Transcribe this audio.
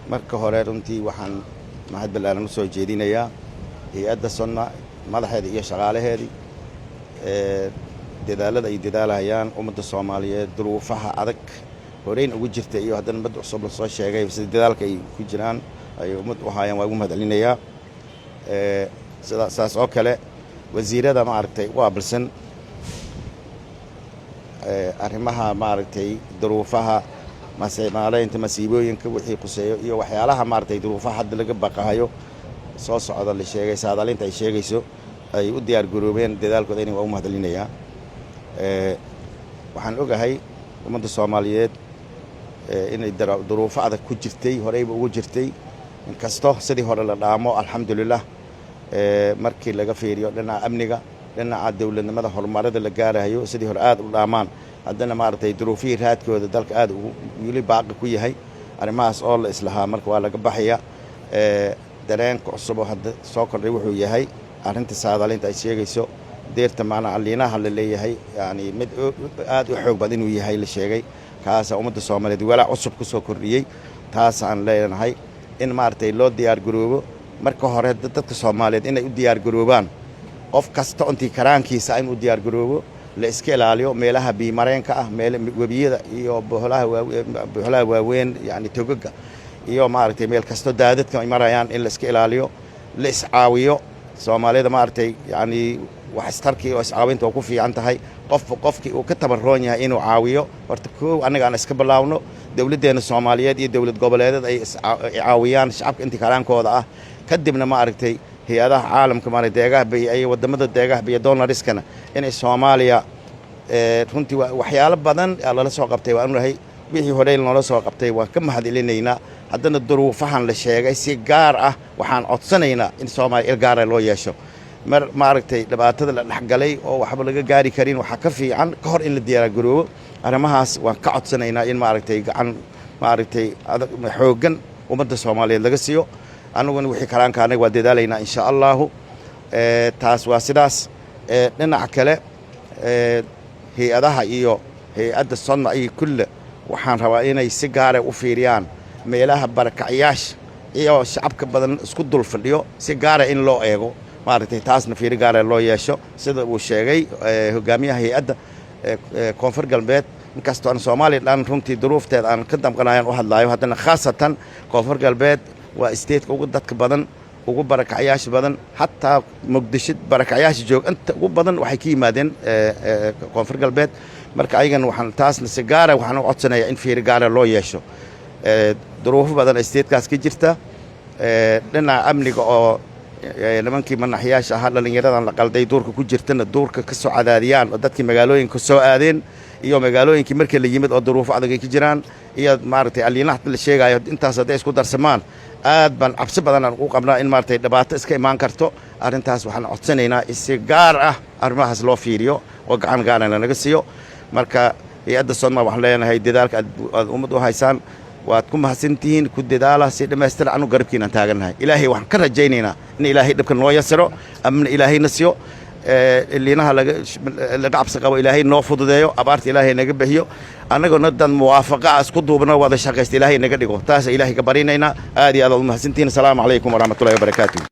Marka hore runtii waxaan mahad ballaaran u soo jeedinayaa hay'adda SONNA, madaxeeda iyo shaqaalaheedii, dadaalada ay dadaalahayaan ummadda Soomaaliyeed, duruufaha adag horeyn ugu jirta iyo haddana mid cusub lasoo sheegay, sida dadaalka ay ku jiraan ay ummadda u haayaan, waa ugu mahad celinayaa. Sida saas oo kale wasiirada, maaragtay, u aabilsan arrimaha, maaragtay, duruufaha maaleynta masiibooyinka wixii quseeyo iyo waxyaalaha, maaragtay, duruufaha hadda laga baqahayo soo socda la sheegay, saadalinta ay sheegayso, ay u diyaar garoobeen dadaalkooda ina, waa u mahad celinayaa. Waxaan ogahay ummadda Soomaaliyeed inay duruufo adag ku jirtay, horeyba ugu jirtay, inkasto sidii hore la dhaamo, alxamdulilah, markii laga fiiriyo dhinaca amniga, dhinaca dowladnimada, horumarada la gaarayo sidii hore aad u dhaamaan, haddana, maaragtay, duruufihii raadkooda dalka aad weli baaqi ku yahay. Arrimahaas oo la islahaa marka waa laga baxaya, dareenka cusub oo hadda soo kordhay wuxuu yahay arrinta saadalinta ay sheegayso deerta, macnaa aliinaha la leeyahay, yani mid aad u xoog badan inuu yahay la sheegay. Kaasa ummadda Soomaaliyeed walaac cusub ku soo kordhiyey. Taasaan leenahay in, maaragtay, loo diyaar garoobo. Marka hore dadka Soomaaliyeed inay u diyaar garoobaan, qof kasta intii karaankiisa inuu diyaar garoobo, la iska ilaaliyo meelaha biimareenka ah, meel webiyada iyo boholaha waaweyn, yani togaga iyo, maaragtay, meel kasto daadadka ay marayaan in la iska ilaaliyo, la iscaawiyo. Soomaalida, maaragtay, yani wax istarkii oo iscaawinta waa ku fiican tahay. Qofba qofkii uu ka tabaroon yahay inuu caawiyo. Horta koow annaga aan iska bilaawno, dowladdeena Soomaaliyeed iyo dowlad goboleedeed ay iscaawiyaan shacabka intii karaankooda ah. Kadibna, maaragtay, hay'adaha caalamka, maaragtay, deegaha bay ay wadamada deegaha biyo, donors-kana, inay Soomaaliya runtii waxyaalo badan lala soo qabtay. Waan unahay wixii horey noola soo qabtay, waan ka mahad celinaynaa. Haddana duruufahan la sheegay si gaar ah waxaan codsanaynaa in Soomaaliya il gaara loo yeesho. Mar, maaragtay, dhibaatada la dhexgalay oo waxba laga gaari karin, waxaa ka fiican ka hor in la diyaargaroobo. Arrimahaas waan ka codsanaynaa in, maaragtay, gacan, maaragtay, adag xooggan ummadda Soomaaliyeed laga siiyo. Annaguna wixii karaanka anaga waa dadaalaynaa, insha Allahu. Taas waa sidaas. Dhinaca kale, hay'adaha iyo hay'adda SODMA iyo kulle waxaan rabaa inay si gaara u fiiriyaan meelaha barakacyaasha iyo shacabka badan isku dul fadhiyo, si gaara in loo eego, maaragtay, taasna fiiro gaara loo yeesho, sida uu sheegay hogaamiyaha hay'adda Koonfur Galbeed. Inkastoo aan Soomaaliya dhan runtii duruufteed aan ka damqanayan u hadlaayo, haddana khaasatan Koonfur Galbeed waa state-ka ugu dadka badan, ugu barakacyaasha badan. Xataa Muqdisho barakacyaasha joog inta ugu badan waxay ka yimaadeen Koonfur Galbeed. Marka ayagana waxaan taasna si gaara waxaan u codsanayaa in fiiro gaara loo yeesho. Duruufo badan state-kaas ka jirta, dhinaca amniga oo nimankii manaxyaasha ahaa, dhallinyaradan la qalday, duurka ku jirtana duurka ka soo cadaadiyaan oo dadkii magaalooyinka soo aadeen, iyo magaalooyinkii markii la yimid oo duruufo adag ay ka jiraan, iyo, maaragtay, aliinaha la sheegaayo, intaas hadday isku darsamaan, aad baan cabsi badan aan u qabnaa in, maaragtay, dhibaato iska imaan karto. Arrintaas waxaan codsanaynaa in si gaar ah arrimahaas loo fiiriyo oo gacan gaarana lanaga siiyo. Marka hay'adda SODMA waxaan leenahay, dadaalka aad ummad u haysaan waad ku mahadsantihiin, ku dadaala si dhammaystira. Anu garabkiinaan taagannahay. Ilaahay waxaan ka rajaynaynaa in Ilaahay dhibka noo yasiro, amna Ilaahayna siiyo, liinaha laga cabsi qabo Ilaahay noo fududeeyo, abaarta Ilaahay naga bixiyo, annaguna dad muwaafaqa ah, isku duubno, wada shaqaysta Ilaahay naga dhigo. Taasa Ilaahay ka barinaynaa. Aad iyo aad aad u mahadsantihiin. Asalaamu calaykum waraxmatullahi wabarakaatu.